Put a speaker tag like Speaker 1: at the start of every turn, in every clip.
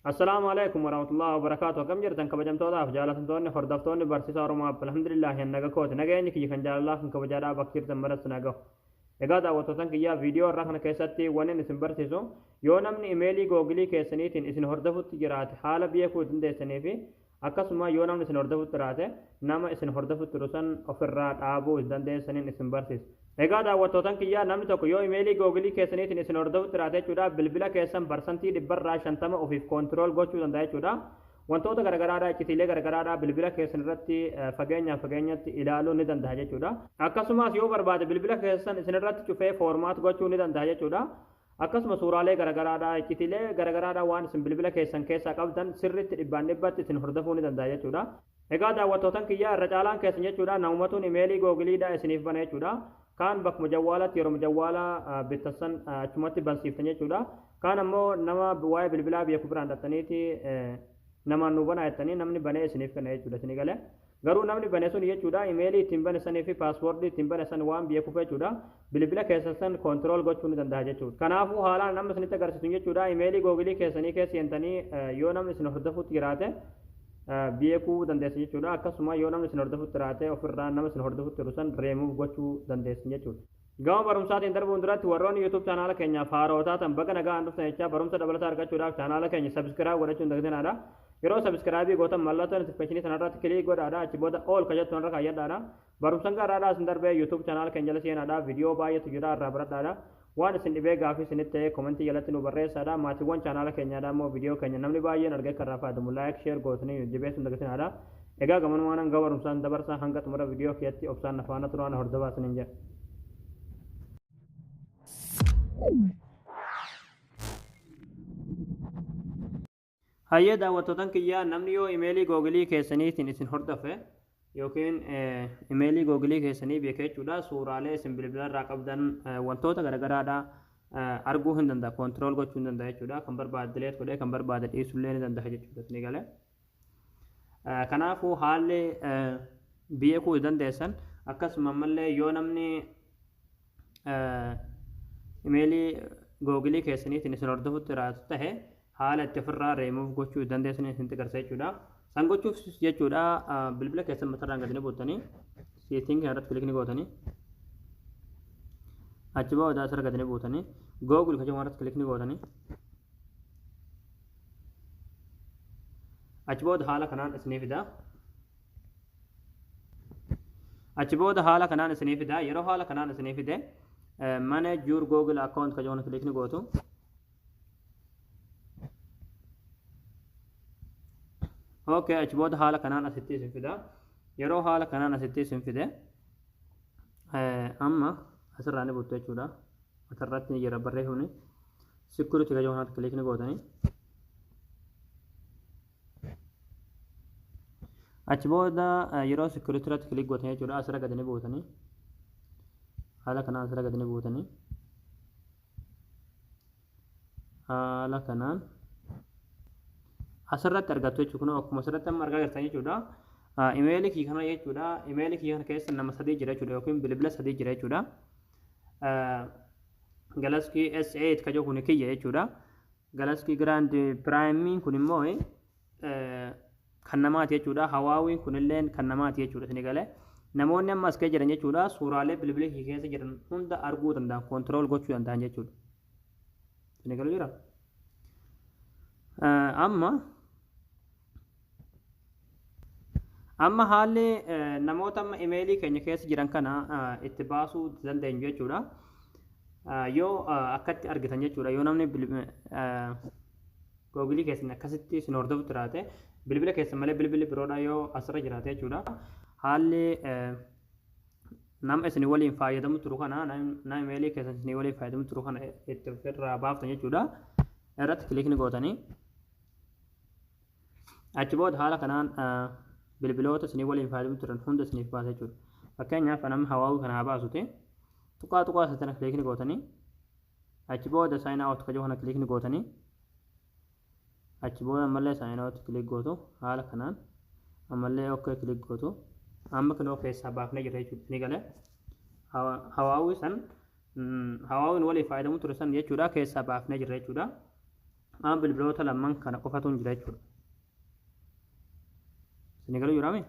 Speaker 1: Assalaamu Aleeykum Warahmatullahi Wabarakaatuh Akkam jirtan kabajamtootaaf jaalatamtoonni hordoftoonni barsiisaa Oromoo App Alhamdulillaahi an naga kooti nageenyi kiyya kan jaalalaa kan kabajaadhaa bakka jirtan maratti na gahu Egaa daawwattootan kiyyaa viidiyoo irraa kana keessatti wannin isin barsiisu yoo namni imeelii googilii keessaniitiin isin hordofutti jiraate haala beekuu dandeessanii fi Akkasuma yoo namni isin hordofutti jiraate nama isin hordofutti jiru san ofirraa dhaabuu isin dandeessaniin isin barsiisa. Egaa daawwattootan kiyyaa namni tokko yoo imeelii googilii keessaniitiin isin hordofutti jiraate jechuudha bilbila keessan barsantii dhibbarraa 50 ofiif koontirool gochuu danda'a jechuudha. Wantoota garagaraadhaa iccitiilee garagaraadhaa bilbila keessan irratti fageenyaa fageenyatti ilaaluu ni danda'a jechuudha. Akkasumas yoo barbaade bilbila keessan isin irratti cufee foormaat gochuu ni danda'a jechuudha. Akkasuma suuraalee garagaraadha, iccitiilee garagaraadha waan isin bilbila keessan keessaa qabdan sirriitti dhibbaan dhibbatti isin hordofuu ni danda'a jechuudha. Egaa daawwattootan kiyya irra caalaan keessan jechuudha namumatuun imeelii googiliidha isiniif bana jechuudha. Kaan bakkuma jawwaalatti yeroma jawwaala bittan san achumatti bansiiftan jechuudha. Kaan ammoo nama waa'ee bilbilaa beeku biraan dhaxxaniiti namaan nuu banaa jettanii namni banee isiniif kenna jechuudha isinii galee. Garuu namni bane sun jechuudha imeelii ittiin bane sanii fi paaswoordii ittiin bane san waan beekuuf jechuudha bilbila keessan san koontirool gochuu ni danda'a jechuudha. Kanaafuu haalaan amma isinitti agarsiisu jechuudha imeelii googilii keessanii keessa seentanii yoo namni isin hordofutti jiraate beekuu dandeessan jechuudha. Akkasuma yoo namni isin hordofutti jiraate ofirraa nama isin hordofutti jiru san reemuuf gochuu dandeessan jechuudha. Gama barumsaatiin darbuun duratti warroonni YouTube chaanaala keenyaaf haaroo taatan baga nagaan dhuftan jechaa barumsa dabalataa argachuudhaaf chaanaala keenya subscribe godhachuun dagatinaa. Yeroo subscribe gootan mallattoo notification sanarratti click godhaadha achi booda all ka jettu irra kaayyadhaadha. Barumsan garaadhaa isin darbee YouTube chaanaala keenya jala seenaadha viidiyoo baay'eetu jira irraa baradhaadha. Waan isin dhibee gaafii isinitti ta'e komentii jalatti nu barreessaadha. Maatiiwwan chaanaala keenyaadha immoo viidiyoo keenya namni baay'een argee akka irraa fayyadamu like share gootanii nu jabeessuun dagatinaadha. Egaa gamanumaan hanga barumsaan dabarsaa hanga xumura viidiyoo kiyyatti obsaan na faana turaa na hordofaa isiniin jedha. Hayyee daawwattootan kiyyaa namni yoo imeelii googilii keessaniitiin isin hordofe yookiin imeelii googilii keessanii beeke jechuudha suuraalee isin bilbila irraa qabdan wantoota garagaraadha arguu hin danda'a koontirool gochuu hin danda'a jechuudha kan barbaade dileet godhee kan barbaade dhiisullee ni danda'a jechuudha isinii galee. Kanaafuu haalli beekuu dandeessan akkasuma ammallee yoo namni imeelii googilii keessaniitiin isin hordofutti jiraatu tahe haala itti ofirraa remove gochuu dandeessan isinitti agarsiisa jechuudha. San gochuuf jechuudha bilbila keessan matarraan gadi ni buutanii setting irratti click ni gootanii achi booda asirra gadi ni buutanii Google kan jedhamu irratti click ni gootanii achi booda haala kanaan isinii fida. Achi booda haala kanaan isinii fida. Yeroo haala kanaan isinii fide manage your Google account kan jedhamu click ni gootu. Okay, achi booda haala kanaan asitti isin fida. Yeroo haala kanaan asitti isin fide amma asirraa ni buttu jechuudha. Asirratti ni jira barreeffamni security kan jedhamu kanatti click ni gootanii. Achi booda yeroo security irratti click gootanii jechuudha asirra gadi ni buutanii. Haala kanaan asirra gadi ni buutanii. Haala kanaan asirratti argattu jechuudha. Kunoo akkuma asirratti amma argaa jirtan jechuudha. Imeelii kiyya kana jechuudha. Imeelii kiyya kana keessa nama sadii jira jechuudha yookiin bilbila sadii jira jechuudha. Galaxy S8 ka jedhu kun kiyya jechuudha. Galaxy Grand Prime kun immoo kan namaati jechuudha. Hawaawiin kunilleen kan namaati jechuudha isin galee. Namoonni amma as keessa jiran jechuudha suuraalee bilbila kee keessa jiran hunda arguu danda'an koontirool gochuu danda'an jechuudha. Isin galee jira. Amma amma haalli namoota amma imeelii keenya keessa jiran kana itti baasuu dandeenyu jechuudha. Yoo akkatti argitan jechuudha yoo namni Googilii keessan akkasitti isin hordofu jiraate bilbila keessan malee bilbilli biroodha yoo asirra jiraate jechuudha. Haalli nama isin waliin fayyadamu turu kana nama imeelii keessan isin waliin fayyadamu turu kana itti ofirraa baaftan jechuudha. Irratti kilikni gootanii achi booda haala kanaan bilbiloota isin waliin fayyadamu turan hunda isiniif baasa jechuudha. Fakkeenyaaf nama hawaawii kana haa baasuti. Tuqaa tuqaa isa tana kilikni gootanii Achi booda sign out ka jedhu kana click ni gootanii. Achi booda ammallee sign out click gootu haala kanaan ammallee ok click gootu. Amma kinoo keessaa baafnee jirra jechuudha. Ni gale. Hawaawii san hawaawiin walii fayyadamu ture san jechuudha keessaa baafnee jirra jechuudha. Amma bilbiloota lamman kana qofatu hin jira jechuudha. Isin galuu jiraame?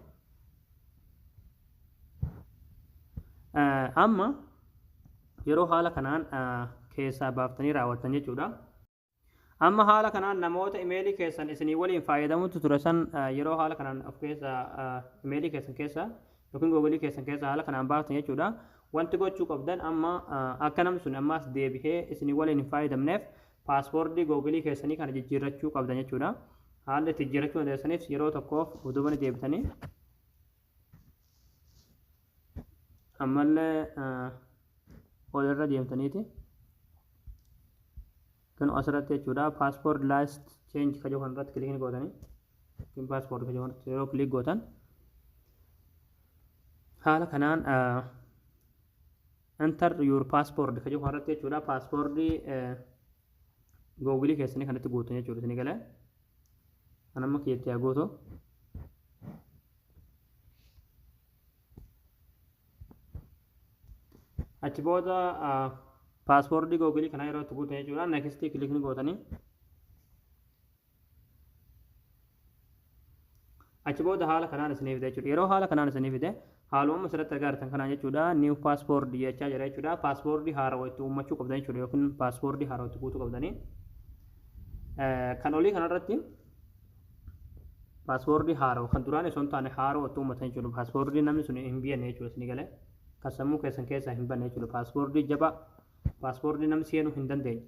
Speaker 1: Amma yeroo haala kanaan keessaa baaftanii raawwattan jechuudha. Amma haala kanaan namoota imeelii keessan isinii waliin fayyadamutti ture san yeroo haala kanaan of keessa imeelii keessan keessa yookiin googilii keessan keessa haala kanaan baaftan jechuudha. Wanti gochuu qabdan amma akka namni sun ammaas deebihee isinii waliin hin fayyadamneef paaspoortii googilii keessanii kana jijjiirrachuu qabdan jechuudha. Haalli itti jijjiirrachuu dandeessaniif yeroo tokkoof of duuba ni deebitanii ammallee ol irra deemtaniiti. Kun asirratti jechuudha passport last change ka jedhu kanarratti click ni gootanii yookiin passport ka jedhu kanarratti yeroo click gootan haala kanaan enter your passport ka jedhu kanarratti jechuudha paaspoortii googilii keessanii kanatti guutan jechuudha isinii galee kan amma kiyyatti haa guutu. Achi booda paaswoordii googilii kanaa yeroo itti guutan jechuudha. Next click ni gootanii. Achi booda haala kanaan isinii fide jechuudha. Yeroo haala kanaan isinii fide haaluma amma asirratti argaa jirtan kanaan jechuudha. New password jechaa jira jechuudha. Paaswoordii haarawaa itti uummachuu qabdan jechuudha yookiin paaswoordii haarawaa itti guutuu qabdanii. Kan olii kanarratti paaswoordii haarawa kan duraan osoo hin taane haarawa itti uummatan jechuudha. Paaswoordii namni sun hin beekne jechuudha isinii galee. Kan sammuu keessan keessaa hin banne jechuudha. Paaswoordii jabaa paaswoordii namni seenuu hin dandeenye.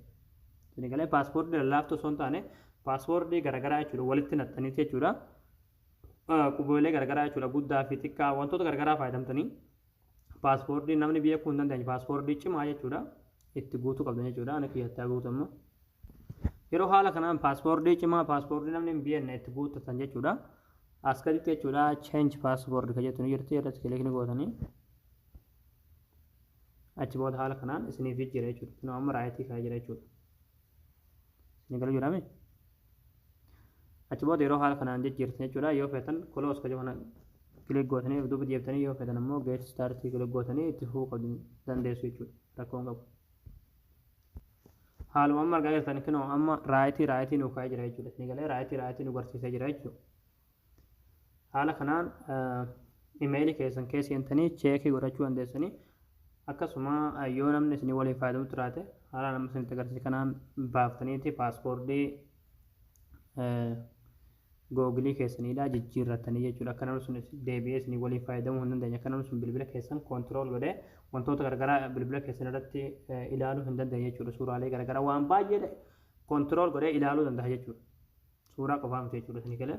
Speaker 1: Isinii galee paaswoordii lallaaftuu osoo hin taane paaswoordii garaagaraa jechuudha walitti naxxaniiti jechuudha. Qubeelee garaagaraa jechuudha guddaa fi xiqqaa wantoota garaagaraa fayyadamtanii paaswoordii namni beekuu hin dandeenye paaswoordii cimaa jechuudha itti guutuu qabdan jechuudha. Ani kiyyatti haa guutu amma. Yeroo haala kanaan paaswoordii cimaa paaswoordii namni hin beekne itti guuttatan jechuudha. As gaditti jechuudha change password kan jettu ni jirti irratti click ni gootanii. Achi booda haala kanaan isiniif jijjiira jechuudha. Kunoo amma raayitii kaa'ee jira jechuudha. Isin galuu jiraame? Achi booda yeroo haala kanaan jijjiirtan jechuudha. Yoo feetan close kan jedhu kana click gootanii duuba deebitanii yoo feetan ammoo get start click gootanii itti fufuu qabdu dandeessu jechuudha. Rakkoon qabu. Haaluma amma argaa jirtan kunoo amma raayitii raayitii nu kaa'ee jira jechuudha. Isin galee raayitii raayitii nu barsiisee jira jechuudha. Haala kanaan imeelii keessan keessa seentanii cheekii godhachuu dandeessanii akkasuma yoo namni isinii waliin fayyadamu jiraate haala nama isinitti agarsiise kanaan baaftaniiti paaspoortii googilii keessaniidha jijjiirrattanii jechuudha. Akka namni sun deebi'ee isinii waliin fayyadamuu hin dandeenye akka namni sun bilbila keessan koontirool godhee wantoota garagaraa bilbila keessan irratti ilaaluu hin dandeenye jechuudha. Suuraalee garagaraa waan baay'ee koontirool godhee ilaaluu danda'a jechuudha. Suuraa qofaa miti jechuudha isinii galee.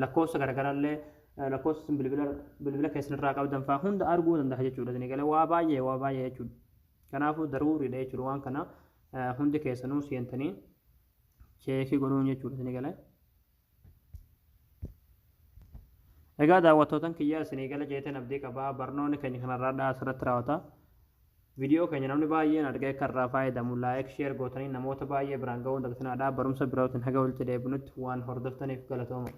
Speaker 1: Lakkoofsa garagaraallee lakkoofsa isin bilbila bilbila keessan irraa qabdan fa'aa hunda arguu danda'a jechuudha isinii galee waa baay'ee waa baay'ee jechuudha. Kanaafuu daruuriidha jechuudha waan kana hundi keessanuu seentanii cheekii godhuun jechuudha isinii galee. Egaa daawwattootan kiyyaa isinii gala jeeteen abdii qabaa barnoonni keenya kanarraa asirratti raawwata. Viidiyoo keenya namni baay'een argee akka irraa fayyadamu like share gootanii namoota baay'ee biraan ga'uu hin dagatinaa. Barumsa birootiin haga walitti deebinutti waan hordoftaniif galatooma.